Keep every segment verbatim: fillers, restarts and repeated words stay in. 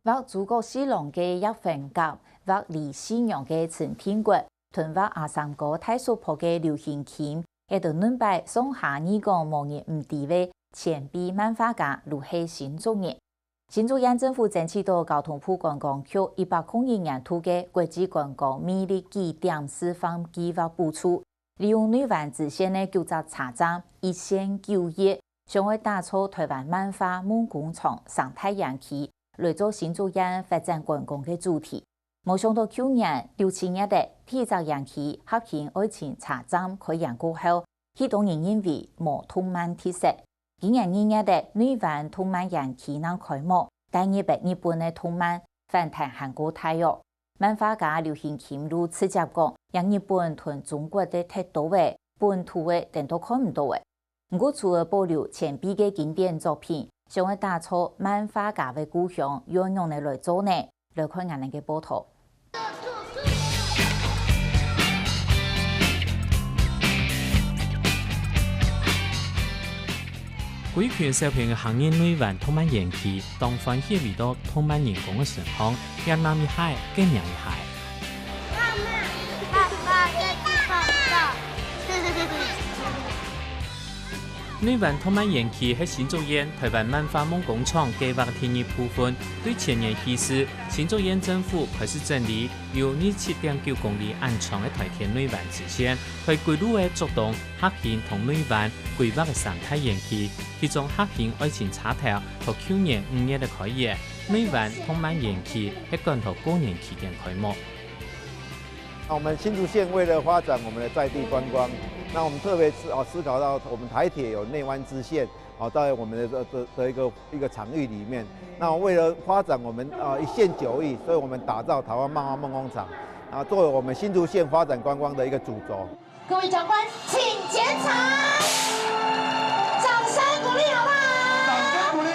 畫諸葛四郎个葉凡甲，畫李四娘个陳定國，同畫阿三哥大叔婆个流行琴，這兜恁擺上下二講無人毋知个前輩漫畫家就係新竹人。新竹縣政府爭取到交通部觀光局一百空一年度个國際觀光魅力據點示範計畫補助，利用內灣支線个九隻車站一線九一，想愛打造台灣漫畫夢工廠生態園區，來做新竹縣發展觀光个主題。無想到舊年六七月个第一隻園區合興愛情車站開園過後，許多人認為無動漫特色。今年二月个內灣動漫園區正開幕，帶入个日本个動漫反彈還過大哦。漫畫家流行琴就直接講，這日本同中國个忒多个，本土个顛倒看毋到个。毋過除了保留前輩个經典作品，想愛打造漫畫家个故鄉，愛仰般來做呢？來看𠊎等个報導。 歸群小朋友行入內灣動漫園區，當歡喜圍到動漫人公个身項，這男一孩，該娘一孩。爸爸，爸爸。內灣動漫園區係新竹縣台灣漫畫夢工廠計畫第二部分，對前年起始，新竹縣政府開始整理有二七點九公里恁長个台鐵內灣支線，開歸路个竹東、合興同內灣規劃个生態園區，其中合興愛情車頭到舊年五月个開業，內灣動漫園區係趕到過年期間開幕。 那我們新竹縣為了發展我們的在地觀光，那我們特別思，哦，思考到我們台鐵有內灣支線，哦，在我們的這，這，這一個，一個場域裡面。那為了發展我們，啊，一線九一，所以我們打造台灣漫畫夢工廠，啊，作為我們新竹縣發展觀光的一個主軸。各位長官，請檢查。掌聲鼓勵好不好？掌聲鼓勵。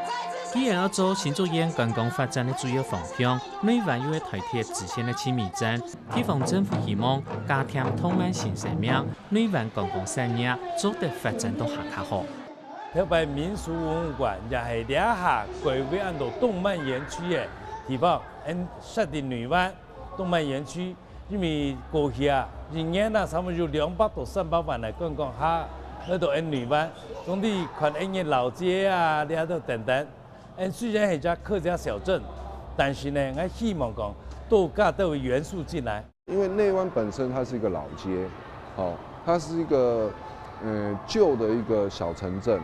再次謝謝。既然愛做新竹縣觀光發展个主要方向，內灣又係台鐵支線个氣密站， 地方政府希望加添動漫新生命，內灣觀光產業做得發展到還較好。頭擺民俗文物館也係這下改為安到動漫園區个地方，𠊎設定內灣動漫園區，因為過去啊，一年啊，差不多有兩百到三百萬个觀光客來到𠊎內灣，總係看𠊎个老街啊，這兜等等。 嗯，雖然係隻客家小鎮，但是呢，𠊎希望講多加兜元素進來。因為內灣本身它是一個老街，哦，它是一個，呃，舊的一個小城鎮，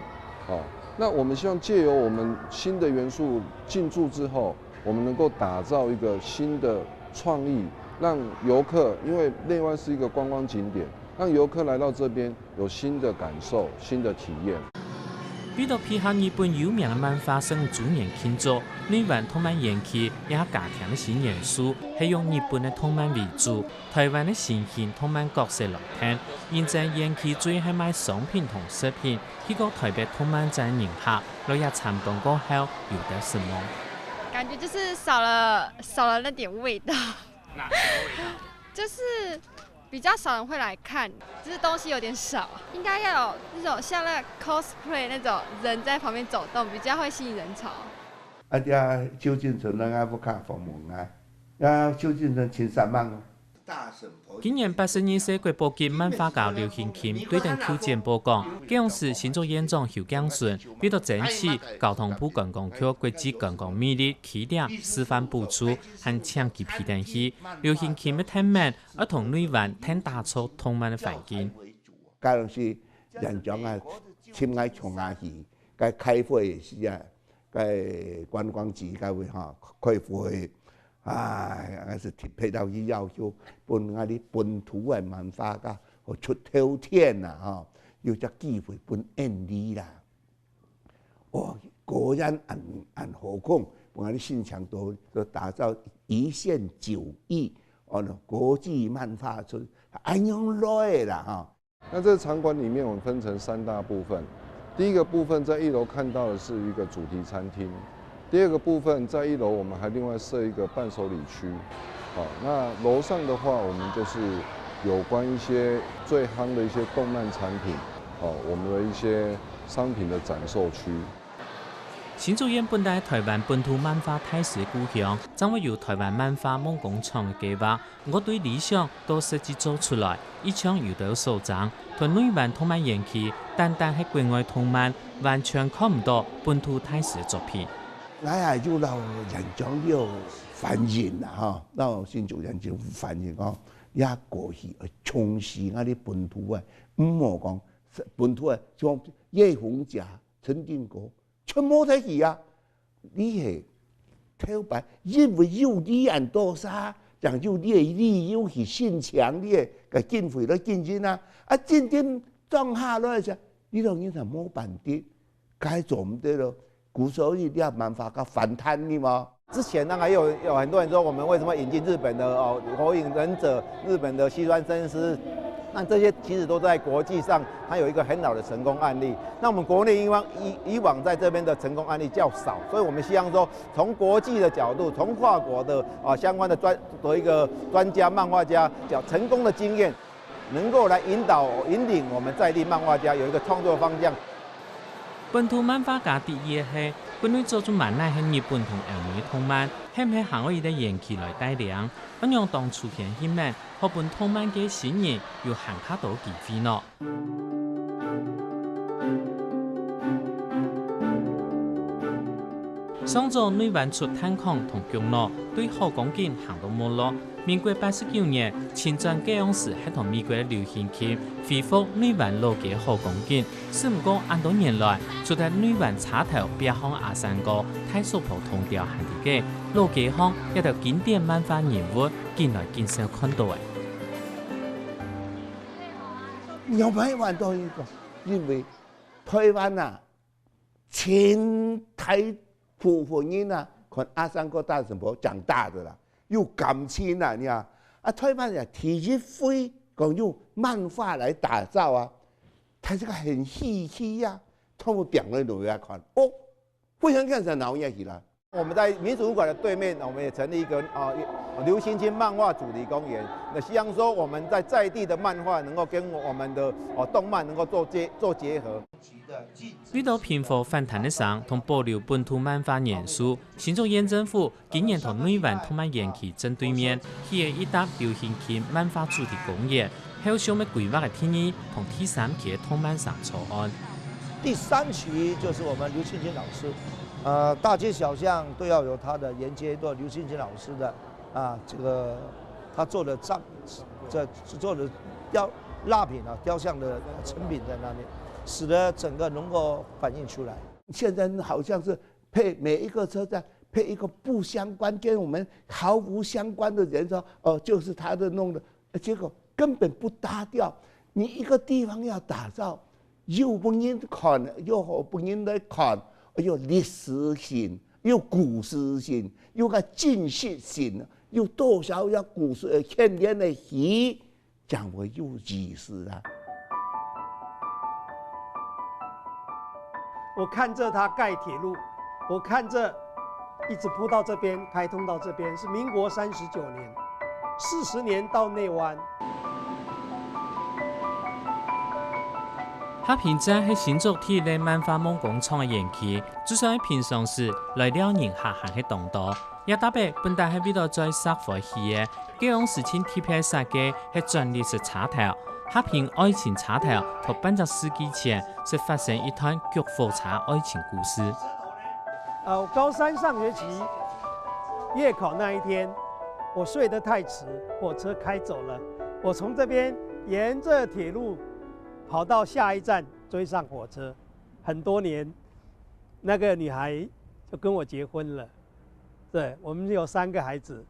哦，那我們希望藉由我們新的元素進駐之後，我們能夠打造一個新的創意，讓遊客，因為內灣是一個觀光景點，讓遊客來到這邊 有新的感受、新的體驗。為著配合日本有名个漫畫十五週年慶祝，內灣動漫園區也加添个新元素，係用日本个動漫為主，台灣个新興動漫角色來添。因此園區主要係賣商品同食品，去過台北動漫展个人客，來這參觀過後有兜失望。感覺就是少了，少了那點味道。哪個味道？就是比較少人會來看，就是東西有點少。應該要有那種像那cosplay那種人在旁邊走動，比較會吸引人潮。啊，這舊金城咱也無較訪問啊，啊，舊金城千三萬哦。今年八十二歲國寶級漫畫家劉興欽對等舊簡報講，該央時新竹縣長邱鏡順為著爭取交通部觀光局國際觀光魅力起點示範補助，還請佢陪等去。劉興欽个聽聞 愛同內灣添打造動漫个環境。該陣時，園長啊，請𠊎唱下去，該開會个時啊，該觀光局該位吼，開會，哎，𠊎係特別到去要求，分𠊎兜本土个漫畫家，好出頭天啦，吼，有隻機會分𠊎俚啦。 哦，果然恁，恁好講，本來你心想都，都打造一線九一，哦，國際漫畫村，恁樣來啦，哈。那這個場館裡面，我們分成三大部分。第一個部分，在一樓看到的是一個主題餐廳。第二個部分，在一樓我們還另外設一個伴手禮區。好，那樓上的話，我們就是有關一些最夯的一些動漫產品，哦，我們的一些商品的展售區。新竹縣本來係臺灣本土漫畫大師个故鄉，正會有臺灣漫畫夢工廠个計畫，毋過對理想到實際做出來，一向有兜所爭。在內灣動漫園區，單單係國外動漫，完全看毋到本土大師个作品。𠊎也有摎演講了反映啦，吼，摎新竹縣政府反映講，這過去愛重視𠊎兜本土个，毋好講本土个，像葉宏甲、陳定國， 全無在去啊！你係頭擺因為有你恁多儕，正有你个理由去申請你个个經費來經營啊！啊，真正當下來一下，你老人家無辦法，該做毋得咯。故所以你也辦法个反彈你嘛。之前呢，還有有很多人說，我們為什麼引進日本的哦火影忍者、日本的西川伸司，那這些其實都在國際上，它有一個很好的成功案例。那我們國內以往以以往在這邊的成功案例較少，所以我們希望說，從國際的角度，從跨國的啊相關的專的一個專家、漫畫家角成功的經驗，能夠來引導引領我們在地漫畫家有一個創作方向。本土漫畫家第一个係，國內早就滿哪係日本同歐美動漫，係毋係還愛一個園區來帶領？ 恁樣當初掀起面，好分動漫界新人有還較多機會呢。上早內灣出炭礦同腳腦，對好光景行到沒落。民國八十九年，清轉該央時係同美國流行曲恢復內灣老街好光景， 只毋過恁多年來，除忒內灣車頭壁項阿三哥、大叔婆銅雕還在該，老街項這兜經典漫畫人物，緊來緊少看到了。仰般會恁多人講，因為臺灣啊，盡大部分人啊，看阿三哥、大叔婆長大的啦，有感情啊，你啊，啊，臺灣啊，第一回講用漫畫來打造啊， 佢這個很稀奇呀，他們表演落來看，哦，非常看上腦也去啦。我們在民族館的對面，我們也成立一個啊流行性漫畫主題公園。那希望說我們在在地的漫畫能夠跟我們的哦動漫能夠做結做結合。為著噴火反彈个聲同保留本土漫畫元素，新竹縣政府 今年在內灣動漫園區正對面起了一搭流行曲漫畫主題公園，後續乜規劃个第二同第三期个動漫城草案。第三期就是我們劉慶金老師，呃，大街小巷都要有他的，沿街都有劉慶金老師的啊，這個他做的作，這做的雕蠟品啊，雕像的成品在那裡，使得整個能夠反映出來。現在好像是配每一個車站配一個不相關、跟我們毫無相關的人說，哦，就是他的弄的，結果根本不搭調。你一個地方要打造，又分人看，又好分人來看，又歷史性，又故事性，又个真實性，又多少要故事牽連的戲。 講會有意思啊。我看著他蓋鐵路，我看著一直鋪到這邊，開通到這邊，是民國三十九年，四十年到內灣。哈平站係新竹第一个漫畫夢工廠个園區，就算係平常時來尞人客還係當多。 這搭仔本來係為著載石灰去个，該央時盡特別設計係轉力式車頭，哈平愛情車頭在半隻世紀前識發生一段逐火車愛情故事。呃，我高三上學期月考那一天，我睡得太遲，火車開走了。我從這邊沿著鐵路跑到下一站追上火車，很多年，那個女孩就跟我結婚了。 對，我們有三個孩子。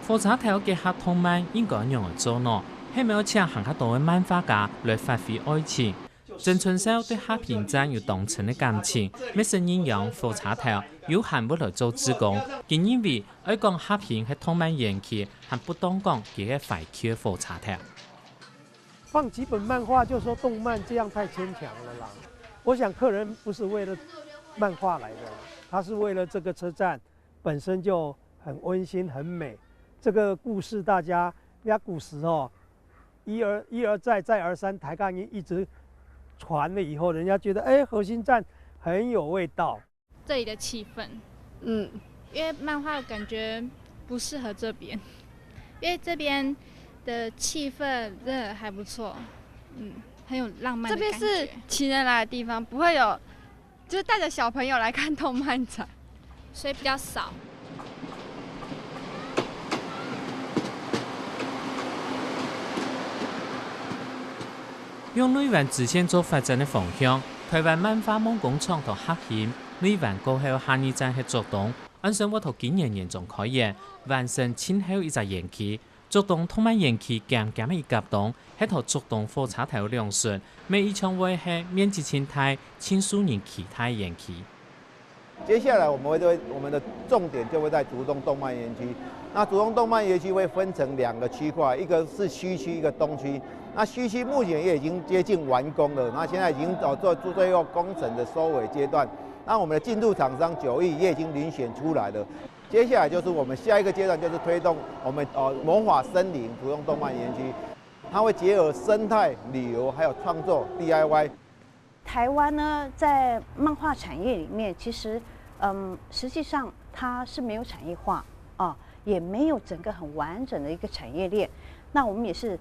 火車頭結合動漫應該仰仔做呢？係毋係愛請還較多个漫畫家來發揮愛情？曾春少對哈平站有當深个感情，乜識認養火車頭，有閒會來做志工，佢認為愛講哈平係動漫園區，還不當講佢係懷舊个火車頭。 放幾本漫畫就說動漫，這樣太牽強了啦。我想客人不是為了漫畫來的，他是為了這個車站本身就很溫馨、很美。這個故事大家，人家古時哦，一而一而再、再而三，大家已經一直傳了以後，人家覺得，哎，河興站很有味道。这里的气氛，嗯，因为漫画感觉不适合这边，因为这边的气氛真的还不错，嗯，很有浪漫的感觉。这边是情人来的地方，不会有，就是带着小朋友来看动漫展，所以比较少。用內灣支線做發展个方向，臺灣漫畫夢工廠同客興、內灣過後下二站係竹東， 恁順會在今年年中開園，完成盡後一隻園區。竹東動漫園區尖尖个一角當，係在竹東火車頭兩脣，乜一樣會係面積盡大、盡受人期待个園區。接下來我們會對我們的重點就會在竹東動漫園區。那竹東動漫園區會分成兩個區塊，一個是西區，一個東區。那西區目前也已經接近完工了，那現在已經呃做做最後工程的收尾階段。那我們的进驻厂商九億也已经遴选出来了。接下来就是我们下一个阶段，就是推动我们呃魔法森林竹东动漫园区，它会结合生态、旅游还有创作 D I Y。台湾呢，在漫画产业里面，其实嗯，实际上它是没有产业化啊，也没有整个很完整的一个产业链。那我们也是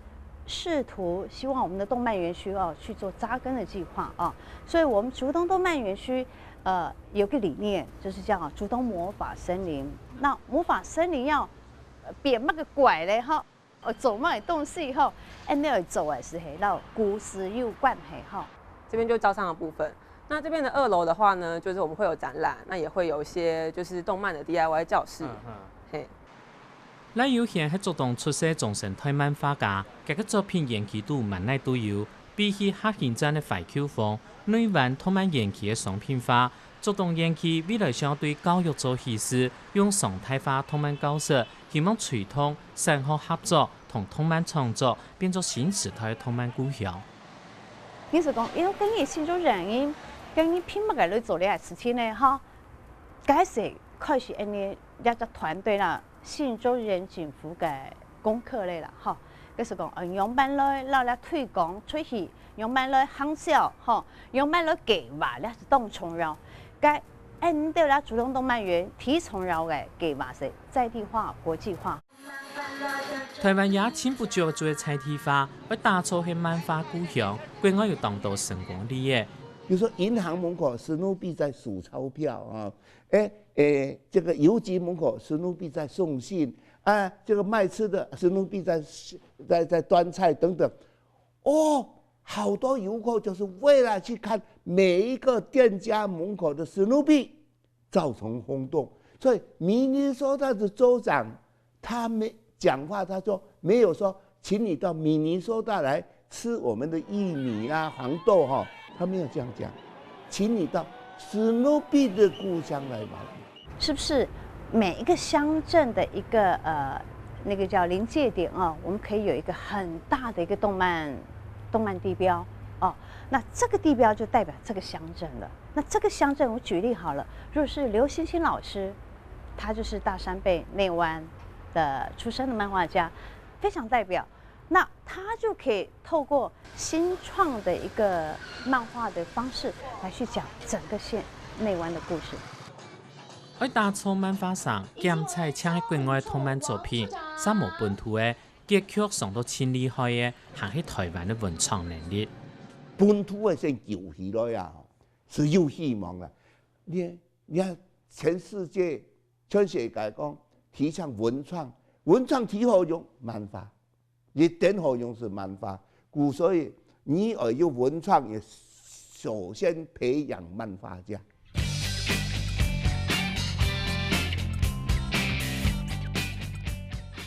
试图希望我们的动漫园区哦去做扎根的计划啊，所以我们竹东动漫园区呃有个理念，就是叫竹东魔法森林。那魔法森林要呃变那个怪嘞哈，呃做那个东西哈，哎，那个做的是很老故事有关系哈。这边就招商的部分。那这边的二楼的话呢，就是我们会有展览，那也会有一些就是动漫的 D I Y 教室。嗯嗯。嘿。賴友賢係竹東出世終身代漫畫家，佢个作品園區肚滿哪都有，比起客興站个懷舊風，內灣動漫園區个商品化，竹東園區未來想對教育做起勢，用常態化動漫教室，希望推動產學合作同動漫創作變做新時代動漫故鄉。 意思讲，因为今日新竹人，今日拼命个来做这个事情呢，哈，该是开始因为这个团队啦，新竹人政府个功课来了哈，就是讲，呃，样般来让它推广出去，样般来行销哈，样般来给吧，那是当重要。该按照啦，竹东动漫园提重要个给吧是在地化、国际化。 臺灣也盡不少做在地化，愛打造係漫畫故鄉，國外有當多成功例仔。比如说银行门口史努比在数钞票啊，哎哎，这个邮局门口史努比在送信啊，这个卖吃的史努比在在在端菜等等。哦，好多游客就是为了去看每一个店家门口的史努比，造成轰动。所以明尼苏达的州长 他没讲话，他说没有说请你到明尼苏达来吃我们的玉米啦、黄豆哈，他没有这样讲，请你到史努比的故乡来玩。是不是每一个乡镇的一个呃那个叫临界点哦，我们可以有一个很大的一个动漫动漫地标哦，那这个地标就代表这个乡镇了。那这个乡镇，我举例好了，如果是刘星星老师，他就是大山背内湾的出身的漫画家，非常代表。那他就可以透过新创的一个漫画的方式来去讲整个县内湾的故事。愛打造漫畫城，檢采淨係國外動漫作品，煞無本土个，結局上到盡厲害个，還係臺灣个文創能力。本土个先救起來啊，是有希望个。你你看全世界 全世界講提倡文創，文創提好用漫畫，一定好用是漫畫。故所以你愛有文創，也首先培养漫畫家。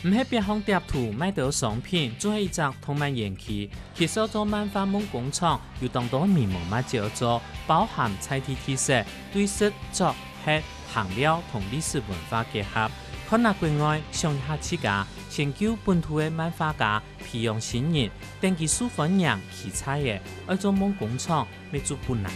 毋係別項店肚賣到商品，就係一隻動漫園區。其實做漫畫夢工廠，有當多微末末節做，包含在地特色、對食、著、 係、行料同歷史文化結合，看啊國外，想一下自家，先救本土个漫畫家，培養新人，等佢受歡迎、起彩个，愛做夢工廠，乜做毋難。